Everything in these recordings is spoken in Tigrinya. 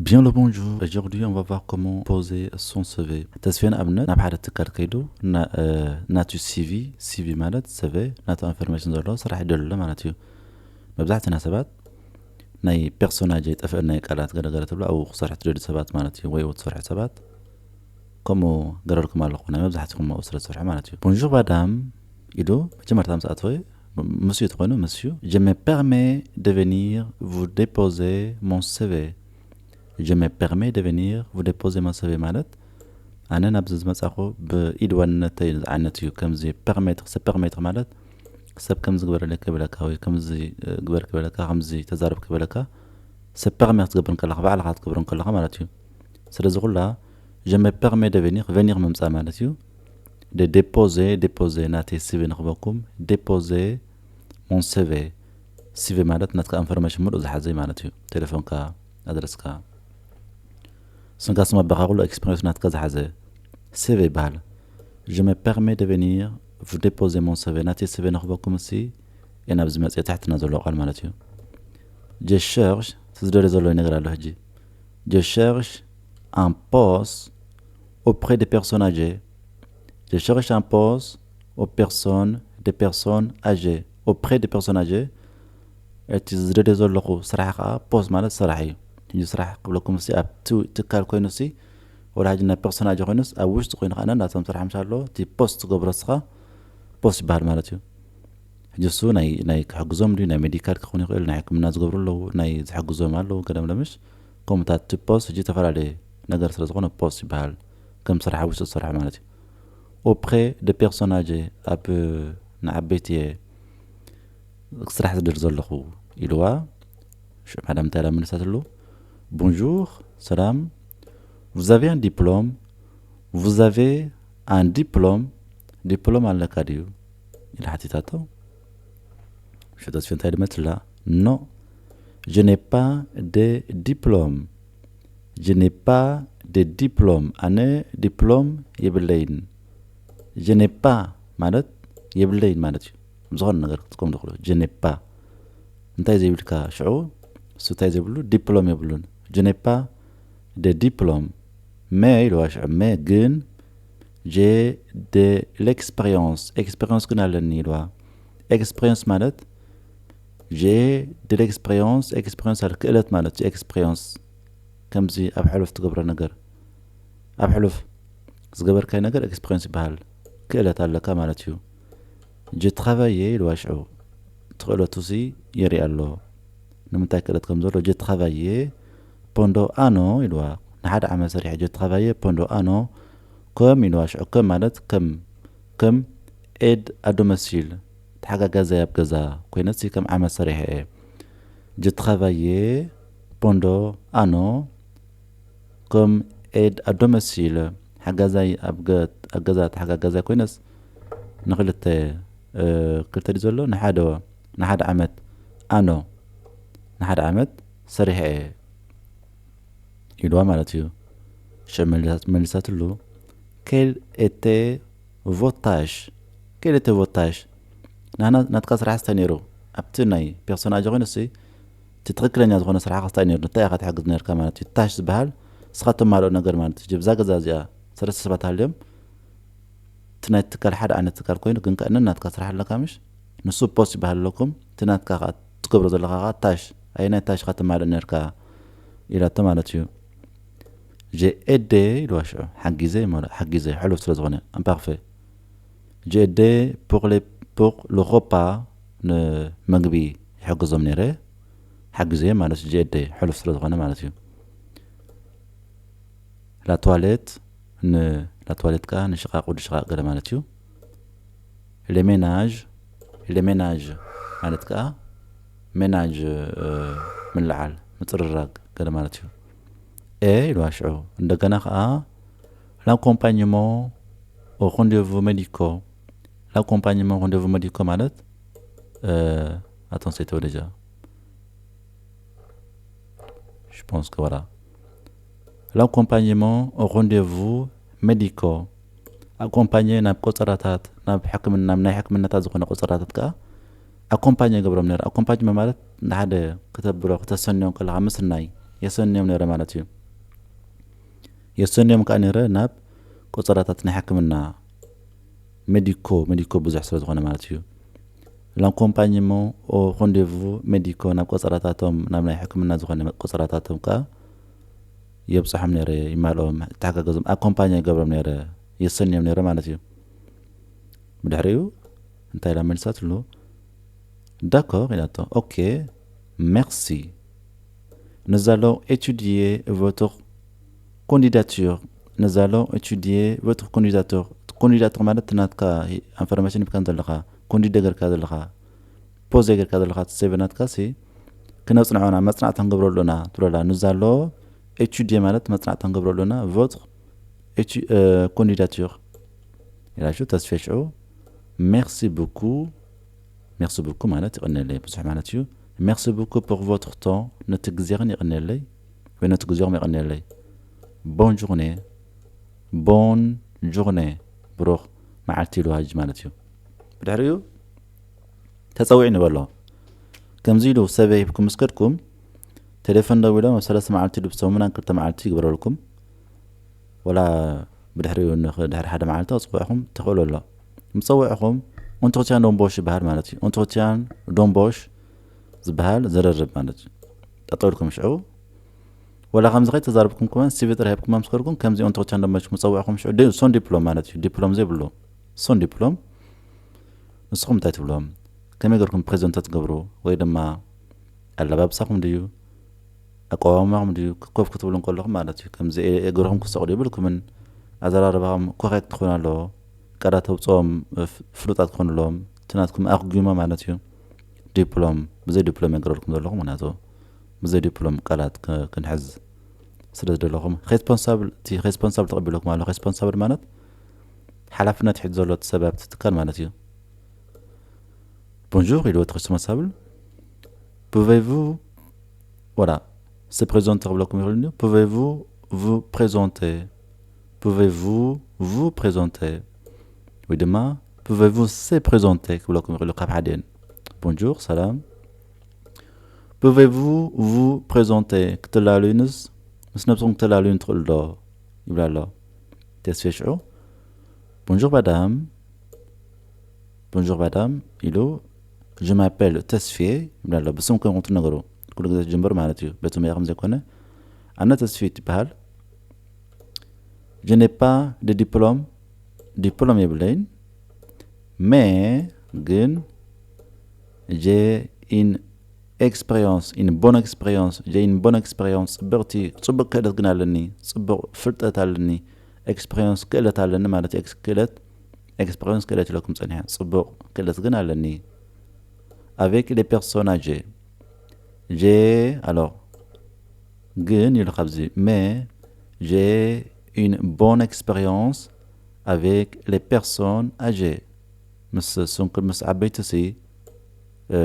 Bien le bonjour. Aujourd'hui, on va voir comment poser son C V. ተስፌ ንኣብነት ናብ ሓደ ትካል ከይዱ ና- እ፣ ናቱ C V፣ C V ማለት C V ናቱ ኢንፎርሜሽን ዘለዎ ስራሕ ይደልሎ ማለት እዩ። መብዛሕትና ሰባት ናይ ፐርሶናጀ ጠፍአናይ ቃላት ገለገለ ትብሉ ኣብኡ ክሰርሑ ትደልዩ ሰባት ማለት እዩ፣ ወይ ትሰርሑ ሰባት ከምኡ ገረልኩም ኣለኹ። ናይ መብዛሕትኹም ኣብኡ ስለ ዝሰርሑ ማለት እዩ። Bonjour madame ኢሉ መጀመርታ ምስ ኣተወ ምስዩ ተኾይኑ ምስዩ Je me permets de venir vous déposer mon C V. Je me permets de venir vous déposer mon C V ማለት ኣነ ናብዚ ዝመጻኹ ብኢድ ዋንነተይ ዝዓነት እዩ። ከምዚ ፐርሜትር ሰብ ፐርሜትር ማለት ሰብ ከምዚ ግበረለይ ክብለካ ወይ ከምዚ ግበር ክብለካ ከምዚ ተዛረብ ክብለካ ሰብ ፐርሜት ክትገብር ከለኻ ባዕልኻ ክትገብር ከለኻ ማለት እዩ። ስለዚ ኩላ Je me permets de venir venir ምምጻእ ማለት እዩ። De déposer déposer ናተይ C V ንኽበኩም déposer mon C V። C V ማለት ናትካ ኢንፎርሜሽን ሙሉእ ዝሓዘ ማለት እዩ። ቴሌፎንካ፣ ኣድረስካ፣ ስንካ ስም ኣባኻ ኩሉ ኤክስፒሪንስ ናትካ ዝሓዘ C V ይበሃል። Je me permets de venir vous déposer mon C V ናተይ C V ንኽበኩም እሲ ናብ ዝመጽእ ታሕትና ዘሎ ቃል ማለት እዩ። Je cherche ዝደልዮ ዘሎ ነገር ኣሎ ሕጂ Je cherche un poste auprès des personnes âgées. Je cherche un poste aux personnes, des personnes âgées, auprès des personnes âgées. እቲ ዝደልዮ ዘለኹ ስራሕ ከዓ ፖስት ማለት ስራሕ እዩ። ሕጂ ስራሕ ክብለኩም ሲ ኣብቲ ትካል ኮይኑ ሲ ወላ ሕጂ ናይ ፐርሶናጅ ኮይኑስ ኣብ ውሽጢ ኮይኑ ከዓ ናቶም ስራሕ ምሽ ኣሎ እቲ ፖስት ትገብሮ ስኻ ፖስት ይበሃል ማለት እዩ። ሕጂ እሱ ናይ ናይ ክሕግዞም ድዩ ናይ ሜዲካል ክኾን ይኽእል ናይ ሕክምና ዝገብሩ ኣለዉ ናይ ዝሕግዞም ኣለዉ ገለምለምሽ ከምኡታት እቲ ፖስት ሕጂ ዝተፈላለየ ነገር ስለ ዝኾነ ፖስት ይበሃል። ከም ስራሕ ውሽጢ ዝሰርሑ ማለት እዩ። Auprès de personnes âgées ኣብ ንዓበይቲ እየ ስራሕ ዝደሊ ዘለኹ ኢልዋ። ሽዑ ማዳም እንታይ ኢላ መሊሳትሉ? Bonjour ሰላም vous avez un diplôme vous avez un diplôme ዲፕሎም ኣለካ ድዩ ኢላ ሓቲታቶ። ሽዑ ተስፌ እንታይ ድመትላ? Non je n'ai pas de diplôme je n'ai pas de diplôme ኣነ ዲፕሎም የብለይን። Je n'ai pas ማለት የብለይን ማለት እዩ። ዝኾነ ነገር ክትጥቀም ትኽእሉ። Je n'ai pas እንታይ ዘይብልካ ሽዑ እሱ እንታይ ዘይብሉ ዲፕሎም የብሉን። Je n'ai pas de diplôme mais ኢልዋ ሽዑ mais ግን j'ai de l'expérience ኤክስፔሪንስ ግን ኣለኒ ኢልዋ። ኤክስፔሪንስ ማለት j'ai de l'expérience ኤክስፔሪንስ ኣለ ክእለት ማለት እዩ። ኤክስፔሪንስ ከምዚ ኣብ ሕሉፍ ትገብሮ ነገር ኣብ ሕሉፍ ዝገበርካይ ነገር ኤክስፔሪንስ ይበሃል። ክእለት ኣለካ ማለት እዩ። Je travaille ኢልዋ ሽዑ ትኽእለቱ ሲ የርኢ ኣሎ ንምንታይ ክእለት ከም ዘሎ። Je travaille pendant un an ኢልዋ ንሓደ ዓመት ሰሪሐ። Je travaille pendant un an ከም ኢልዋ ሽዑ ከም ማለት ከም ከም aide à domicile ተሓጋጋዛይ ኣብ ገዛ ኮይነ ሲ ከም ዓመት ሰሪሐ እየ። Je travaille pendant un an comme aide à domicile ሓጋዛይ ኣብ ገ- ኣብ ገዛ ተሓጋጋዛይ ኮይነስ ንክልተ እ፣ ክልተ ድዩ ዘሎ ንሓደ ንሓደ ዓመት un an ንሓደ ዓመት ሰሪሐ እየ ኢልዋ ማለት እዩ። ሽዑ መሊሳት- መሊሳትሉ quel était vos tâches quel était vos tâches ናና ናትካ ስራሕ ስታይ ነይሩ ኣብቲ ናይ ፐርሶናጅ ኮይኑ ሲ እቲ ትኽክለኛ ዝኾነ ስራሕካ ስታይ ነይሩ እንታይ ኢኻ ትሕግዝ ነርካ ማለት እዩ። ታሽ ዝበሃል ንስኻ ተማልኦ ነገር ማለት እዩ። ብዛ ገዛ እዚኣ ሰለስተ ሰባት ሃልዮም እቲ ናይ ትካል ሓደ ዓይነት ትካል ኮይኑ ግን ከእንን ናትካ ስራሕ ኣለካ ምሽ ንሱ ፖስት ይበሃል ኣለኩም እቲ ናትካ ከዓ ትገብሮ ዘለካ ከዓ ታሽ ኣየናይ ታሽ ካ ተማልእ ነርካ ኢላቶ ማለት እዩ። J'ai aidé ኢልዋ ሽዑ ሓጊዘ ማለት ሓጊዘ ሕሉፍ ስለ ዝኾነ ኣምፓክፈ J'ai aidé pour les pour le repas ንመግቢ ይሕግዞም ነይረ ሓጊዘ ማለት J'ai aidé ሕሉፍ ስለ ዝኾነ ማለት እዩ። La toilette ን la toilette ከዓ ንሽቓቕ ወዲ ሽቓቕ ገለ ማለት እዩ። Les ménages les ménages ማለት ከዓ ሜናጅ ምልዓል ምፅርራግ ገለ ማለት እዩ። ኤ ኢልዋ ሽዑ እንደገና ከዓ l'accompagnement aux rendez-vous médicaux l'accompagnement rendez-vous médicaux ማለት attends c'était déjà je pense que voilà l'accompagnement aux rendez-vous médicaux accompagner ናብ ቆፀራታት ናብ ሕክምና ናብ ናይ ሕክምናታት ዝኾነ ቆፀራታት ከዓ accompagner ገብሮም ነይሩ። Accompagner ማለት ንሓደ ክተብሎ ክተሰንዮም ከለካ ምስናይ የሰንዮም ነይረ ማለት እዩ። የሰንዮም ከዓ ነይረ ናብ ቆፀራታት ናይ ሕክምና፣ ሜዲኮ ሜዲኮ ብዙሕ ስለ ዝኾነ ማለት እዩ። L'accompagnement au rendez-vous médicaux ናብ ቆፀራታቶም፣ ናብ ናይ ሕክምና ዝኾነ ቆፀራታቶም ከዓ የብፅሖም ነይረ፣ ይማልኦም፣ ይተሓጋገዞም፣ ኣኮምፓኛ ይገብሮም ነይረ፣ የሰንዮም ነይረ ማለት እዩ። ብድሕሪኡ እንታይ ኢላ መሊሳትሉ? D'accord ኢላቶ። OK, merci. Nous allons étudier votre candidature. Nous allons étudier votre candidature. Candidature ማለት ናትካ ኢንፎርሜሽን ሂብካ ዘለኻ፣ ኮንዲደ ገርካ ዘለኻ፣ ፖዝ ገርካ ዘለኻ፣ እቲ ሴቪ ናትካ ሲ ክነጽንዖና፣ መጽናዕቲ ክንገብረሉ ኢና ትብለላ። Nous allons étudier ማለት መጽናዕቲ ክንገብረሉ ኢና። Votre candidature ኢላችሁ ተስፌ ሽዑ merci beaucoup. Merci beaucoup ማለት ይቕንየለይ ብዙሕ ማለት እዩ። Merci beaucoup pour votre temps፣ ነቲ ግዜኽን ይቕንየለይ ወይ ነቲ ግዜኹም ይቕንየለይ። Bonne journée፣ bonne journée፣ ብሩኽ መዓልቲ ኢሉ ሃጅ ማለት እዩ። ብድሕሪኡ ተጸዊዑ ንበሎ። ከምዚ ኢሉ ሰበ ሂብኩም ምስ ከድኩም፣ ቴሌፎን ደዊሎም ኣብ ሰለስተ መዓልቲ ድብ ሰሙን ክልተ መዓልቲ ይግበረልኩም። ወላ ብድሕሪኡ ንኽ-፣ ድሕሪ ሓደ መዓልቲ ኣጽውዕኹም ትኽእሉ ኣሎ። ምስ ጸውዕኹም፣ ኡንትሮትያን ዶምቦሽ ይበሃል ማለት እዩ። ኡንትሮትያን ዶምቦሽ ዝበሃል ዘረርብ ማለት እዩ። ጠጠው ኢልኩም ሽዑ፣ ወላ ከምዚ ከይተዛረብኩም ከማን ሲቪ ጥራይ ሂብኩም ምስ ከድኩም፣ ከምዚ ኡንትሮትያን ዶምቦሽ ምስ ጸውዕኹም ሽዑ፣ ዲ-፣ ሶን ዲፕሎም ማለት እዩ። ዲፕሎም ዘይብሉ፣ ሶን ዲፕሎም። ንስኹም እንታይ ትብሎም? ከመይ ገርኩም ፕሬዘንቶ ትገብሩ? ወይ ድማ ኣለባብሳኹም ድዩ? ኣቀዋውማኹም ድዩ? ኮፍ ክትብሉ እንከለኹም ማለት እዩ። ከምዚ እግርኹም ክሰቕሉ ይብልኩምን፣ ኣዘራርባኹም ኮሬክት ክኾን ኣለዎ። ቃላት ተውፅኦም ፍ-፣ ፍሉጣት ክኾኑ ኣለዎም። እቲ ናትኩም ኣኽጉማ ማለት እዩ። ዲፕሎም፣ ብዘይ ዲፕሎም የገረልኩም ዘለኹም፣ ምክንያቱ ብዘይ ዲፕሎም ቃላት ክ-፣ ክንሕዝ ስለ ዝደለኹም። ሬስፖንሳብል፣ እቲ ሬስፖንሳብል ተቐቢለኩም ኣሎ። ሬስፖንሳብል ማለት ሓላፍነት ሒዙ ዘሎ እቲ ሰብ ኣብቲ ትካል ማለት እዩ። Bonjour ኢሉ እቲ ሬስፖንሳብል። Pouvez-vous፣ voilà፣ se présenter ክብለኩም ይኽእል እዩ። Pouvez-vous vous présenter? Pouvez-vous vous présenter? ወይ ድማ pouvez-vous se présenter ክብለኩም ይኽእል እዩ ካብ ሓዲኤን። Bonjour፣ ሰላም። Pouvez-vous vous présenter? ክትላለዩንስ ምስ ነብስኹም ክትላለዩን ትኽእሉ ዶ? ይብላ ኣሎ ተስፌ ሽዑ። Bonjour madame። Bonjour madame ኢሉ፣ Je m'appelle ተስፌ ይብላ ኣሎ። ብስም ኮይንኩም ትነገሩ። ኩሉ ግዜ ትጅምር ማለት እዩ። በቲ ሜያ ከም ዘይኮነ፣ ኣነ ተስፌ ትበሃል። Je n'ai pas de diplôme፣ ዲፕሎም የብለይን። Mais ግን j'ai une expérience፣ une bonne expérience፣ j'ai une bonne expérience፣ ጽብቕቲ፣ ጽቡቕ ክእለት ግን ኣለኒ፣ ጽቡቕ ፍልጠት ኣለኒ፣ ኤክስፐሪየንስ ክእለት ኣለኒ ማለት እዩ። ኤክስ-፣ ክእለት፣ ኤክስፐሪየንስ ክእለት ኢለኩም ጸኒሐ፣ ጽቡቕ ክእለት ግን ኣለኒ። Avec les personnes âgées፣ j'ai፣ alors፣ ግን ኢሉ ካብዚ፣ mais j'ai une bonne expérience avec les personnes âgées። ምስ ስንኩል ምስ ዓበይቲ ሲ፣ እ፣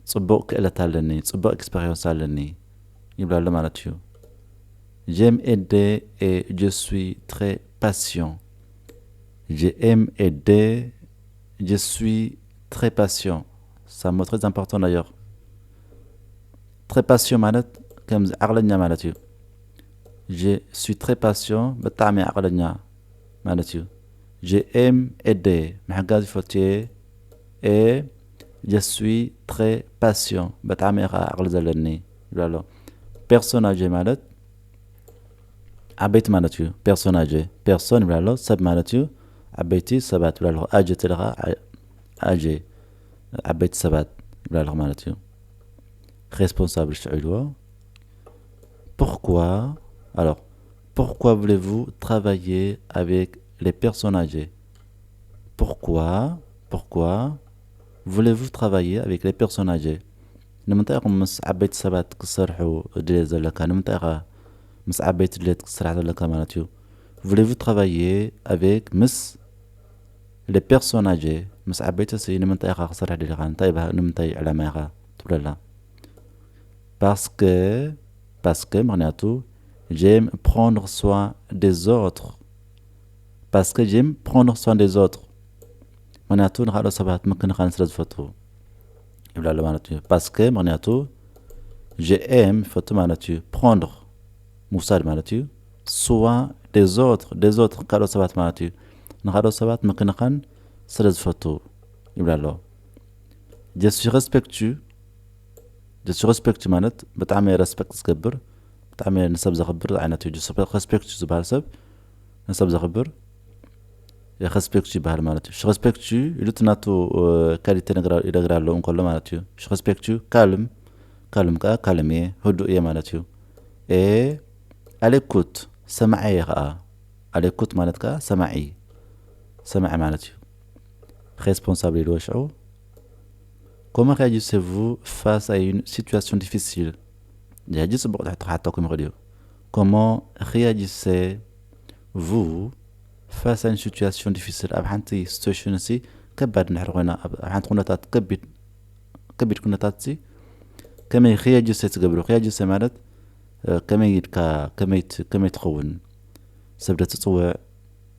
ጽቡቕ ክእለት ኣለኒ፣ ጽቡቕ ኤክስፐሪየንስ ኣለኒ ይብላ ኣሎ ማለት እዩ። J'aime aider et je suis très patient። J'aime aider, je suis très patient። Ça mot très important d'ailleurs። Très patient ማለት ከምዚ ዓቕለኛ ማለት እዩ። Je suis très patient፣ ብጣዕሚ ዓቕለኛ ማለት እዩ። J'aime aider፣ ምሕጋዝ ይፈቱ እየ። Et je suis très patient፣ ብጣዕሚ እየ ከዓ ዓቕሊ ዘለኒ ይብላ ኣሎ። Personnes âgées ማለት ዓበይቲ ማለት እዩ። Personnes âgées፣ personnes ይብላ ኣሎ፣ ሰብ ማለት እዩ። ዓበይቲ ሰባት ይብላ ኣለኹ። Âgé ተለኻ ዓ-፣ âgé፣ ዓበይቲ ሰባት ይብላ ኣለኹ ማለት እዩ። ሬስፖንሳብል ሽዑ ኢልዎ። Pourquoi? Alors, pourquoi voulez-vous travailler avec les personnes âgées? Pourquoi? Pourquoi voulez-vous travailler avec les personnes âgées? ንምንታይ ኢኹም ምስ ዓበይቲ ሰባት ክትሰርሑ ድሌት ዘለካ? ንምንታይ ኢኻ ምስ ዓበይቲ ድሌት ክትሰርሕ ዘለካ ማለት እዩ? Voulez-vous travailler avec፣ ምስ les personnes âgées፣ ምስ ዓበይቲ ሲ ንምንታይ ኢኻ ክሰርሕ ደሊኻ? እንታይ ባህ-፣ ንምንታይ ዕላማ ኢኻ ትብለላ? Parce que፣ parce que ምኽንያቱ j'aime prendre soin des autres። Parce que j'aime prendre soin des autres። ምኽንያቱ ንኻልኦት ሰባት ምክንኻን ስለ ዝፈቱ ይብላ ኣሎ ማለት እዩ። Parce que ምኽንያቱ j'aime ይፈቱ ማለት እዩ። Prendre ምውሳድ ማለት እዩ። soin des autres, des autres፣ ካልኦት ሰባት ማለት እዩ። ንካልኦት ሰባት ምክንኻን ስለ ዝፈቱ ይብላ ኣሎ። Je suis respectueux፣ je suis respectueux ማለት ብጣዕሚ ሬስፔክት ዝገብር፣ ብጣዕሚ ንሰብ ዘኽብር ዓይነት እዩ። Je suis respectueux ዝበሃል ሰብ ንሰብ ዘኽብር ሬስፔክት ይበሃል ማለት እዩ። Je suis respectueux ኢሉ እቲ ናቱ ካልኢት ይነግራ ኣሎ እንከሎ ማለት እዩ። Je suis respectueux፣ ካልም፣ ካልም ከዓ ካልም እየ፣ ህዱእ እየ ማለት እዩ። Et à l'écoute፣ ሰማዒ እየ ከዓ። À l'écoute ማለት ከዓ ሰማዒ፣ ሰማዒ ማለት እዩ። ሬስፖንሳብል ኢልዎ ሽዑ። Comment réagissez-vous face à une situation difficile? ሕጂ ፅቡቕ ትሕቶ ክሓተኩም ይኽእል እዩ። Comment réagissez-vous face à une situation difficile? ኣብ ሓንቲ ሲትዌሽን ሲ ከባድ እንድሕር ኮይና፣ ኣብ ኣብ ሓንቲ ኩነታት ከቢድ ከቢድ ኩነታት ሲ ከመይ ሬያጅሰ ትገብሩ? ሬያጅሰ ማለት ከመይ ኢድካ ከመይ ትኸውን? ሰብ ዶ ትፅውዕ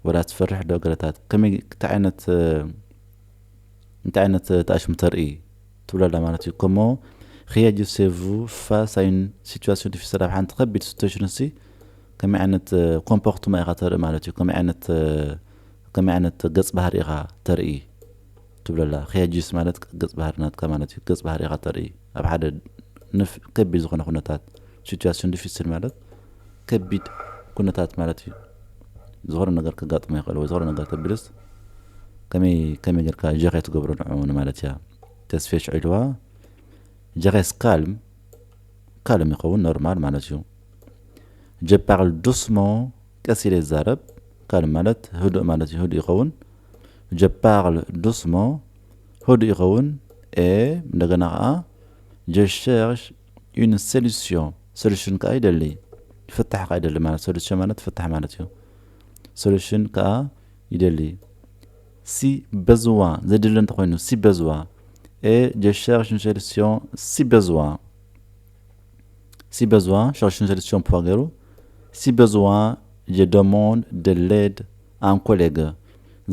ወላ ትፈርሕ ዶ? ገለታት ከመይ እንታይ ዓይነት እንታይ ዓይነት ተኣሽሙ ተርኢ ትብለላ ማለት እዩ። Comment réagissez-vous face à une situation difficile? ኣብ ሓንቲ ከቢድ ሲትዌሽን ሲ ከመይ ዓይነት ኮምፖርትማ ኢኻ ተርኢ ማለት እዩ። ከመይ ዓይነት ከመይ ዓይነት ገፅ ባህሪ ኢኻ ተርኢ ትብለላ። ሬያጅስ ማለት ገፅ ባህሪ ናትካ ማለት እዩ። ገፅ ባህሪ ኢኻ ተርኢ ኣብ ሓደ ንፍ ከቢድ ዝኾነ ኩነታት፣ ሲትዌሽን ዲፊሲል ማለት ከቢድ ኩነታት ማለት እዩ። ዝኾነ ነገር ከጋጥሞ ይኽእል ወይ ዝኾነ ነገር ተቢሉስ ከመይ ከመይ ጌርካ ጀኸ ትገብሮ ንዕኡ ማለት እያ። ተስፌ ሽዑ ኢልዋ ጀኸስ ካልም ካልም ይኸውን ኖርማል ማለት እዩ። Je parle doucement ቀስ ኢለ ይዛረብ። ካልም ማለት ህዱእ ማለት እዩ። ህዱእ ይኸውን። Je parle doucement ህዱእ ይኸውን። Et እንደገና ከዓ je cherche une solution solution ከዓ ይደሊ ፍታሕ ከዓ ይደሊ ማለት solution ማለት ፍታሕ ማለት እዩ። Solution ከዓ ይደሊ si besoin ዘድሊ እንተኮይኑ si besoin et je cherche une solution si besoin si besoin cherche une solution ፖ ገይሩ si besoin je demande de l'aide à un collègue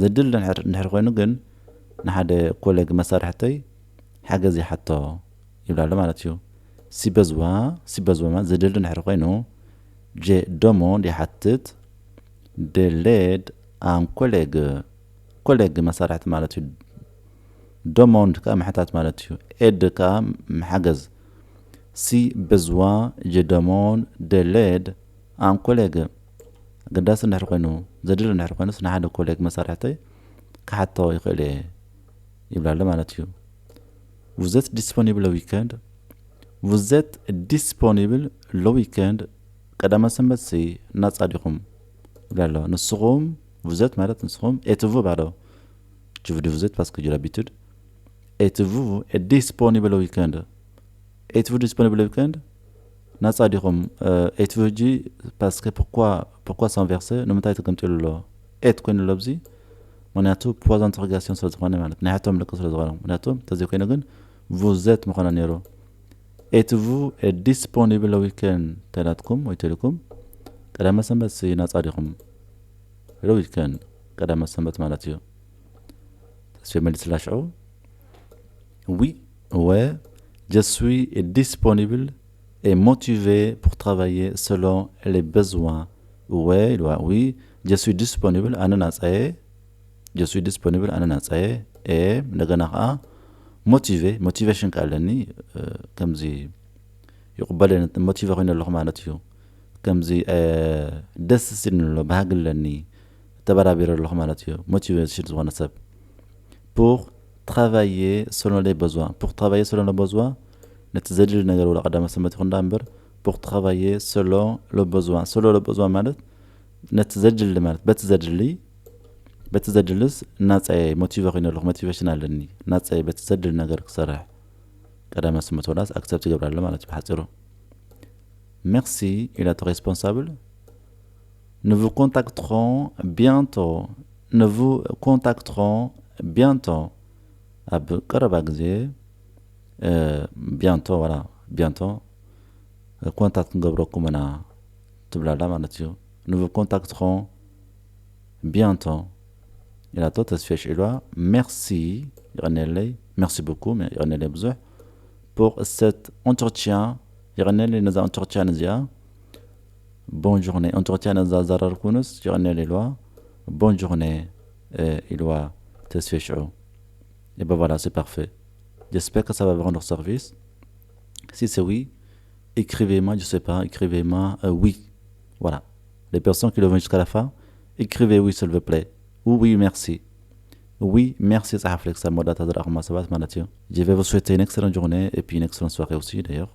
ዘድሊ እንድሕር ኮይኑ ግን ንሓደ ኮሌግ መሳርሕተይ ሓገዝ ይሓቶ ይብላ ኣሎ ማለት እዩ። Si besoin si besoin ማለት ዘድሊ እንድሕር ኮይኑ je demande ይሓትት de l'aide à un collègue ኮሌግ መሳርሕቲ ማለት እዩ። Demande ከዓ ምሕታት ማለት እዩ። Aide ከዓ ምሓገዝ። Si besoin je demande de l'aide à un collègue ኣገዳሲ እንድሕር ኮይኑ ዘድሊ እንድሕር ኮይኑስ ንሓደ ኮሌግ መሳርሕተይ ክሓቶ ይኽእል እየ ይብላ ኣሎ ማለት እዩ። Vous êtes disponible le week-end? Vous êtes disponible le week-end? ቀዳመ ሰንበት ሲ ናጻ ዲኹም ይብላ ኣሎ። ንስኹም vous êtes ማለት ንስኹም êtes-vous ባዶ Je vous dis vous êtes parce que j'ai l'habitude. Êtes-vous disponible le week-end? Êtes-vous disponible le week-end? ናጻ ዲኹም? Êtes-vous ሕጂ parce que pourquoi pourquoi s'inverser ንምንታይ ተገምጢሉ ኣሎ? Êtes ኮይኑ ኣሎ ኣብዚ ምክንያቱ point d'interrogation ስለ ዝኾነ ማለት ናይ ሕቶ ምልክት ስለ ዝኾነ ምክንያቱ እንተዘይኮይኑ ግን vous êtes ምኾነ ነይሩ። Êtes-vous disponible le week-end ተላትኩም ወይ ተልኩም ቀዳመ ሰንበት ሲ ናጻ ዲኹም? Le week-end ቀዳመ ሰንበት ማለት እዩ። ተስፌ መሊስላ ሽዑ oui ouais je suis disponible et motivé pour travailler selon les besoins. Ouais ኢልዋ oui je suis disponible ኣነ ናጻየ je suis disponible ኣነ ናጻየ። Et እንደገና ከዓ motivé motivation ከዓ ኣለኒ ከምዚ ይቕበለ motivé ኮይኑ ኣለኹ ማለት እዩ። ከምዚ ደስ ሲል ኣሎ ባህጊ ኣለኒ ተበራቢረ ኣለኹ ማለት እዩ። Motivation ዝኾነ ሰብ pour travailler selon les besoins pour travailler selon les besoins ነቲ ዘድሊ ነገር ወላ ቀዳመ ሰንበት ይኹን ዳ እምበር pour travailler selon les besoins selon les besoins ማለት ነቲ ዘድሊ ማለት በቲ ዘድሊ በቲ ዘድልስ ናጻየ motivé ኮይነ ኣለኹ motivation ኣለኒ ናጻየ በቲ ዘድሊ ነገር ክሰርሕ ቀዳመ ሰንበት ወላስ accept ይገብር ኣሎ ማለት እዩ ብሓፂሩ። Merci ኢላቶ responsable. Nous vous contacterons bientôt. Nous vous contacterons bientôt. ኣብ ቀረባ ግዜ bientôt voilà bientôt ኮንታክት ክንገብረኩም ኢና ትብላላ ማለት እዩ። Nous vous contacterons bientôt ኢላቶ ተስፌ ሽዒልዋ። Merci ይቐንየለይ merci beaucoup ይቐንየለይ ብዙሕ pour cet entretien ይቐንየለይ ነዛ entretien እዚኣ Bonne journée. Entretien ነዛ ዘራርኩንስ ጀቐኔል ኢልዋ። Bonne journée ኢልዋ ተስፌ ሽዑ። Et ben voilà, c'est parfait. J'espère que ça va vous rendre service. Si c'est oui, écrivez-moi, je sais pas, écrivez-moi euh, oui. Voilà. Les personnes qui le veulent jusqu'à la fin, écrivez oui s'il vous plaît. Ou oui, merci. Oui, merci. Ça a fait que ça m'a donné à Je vais vous souhaiter une excellente journée et puis une excellente soirée aussi d'ailleurs.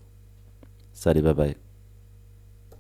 Salut, bye bye.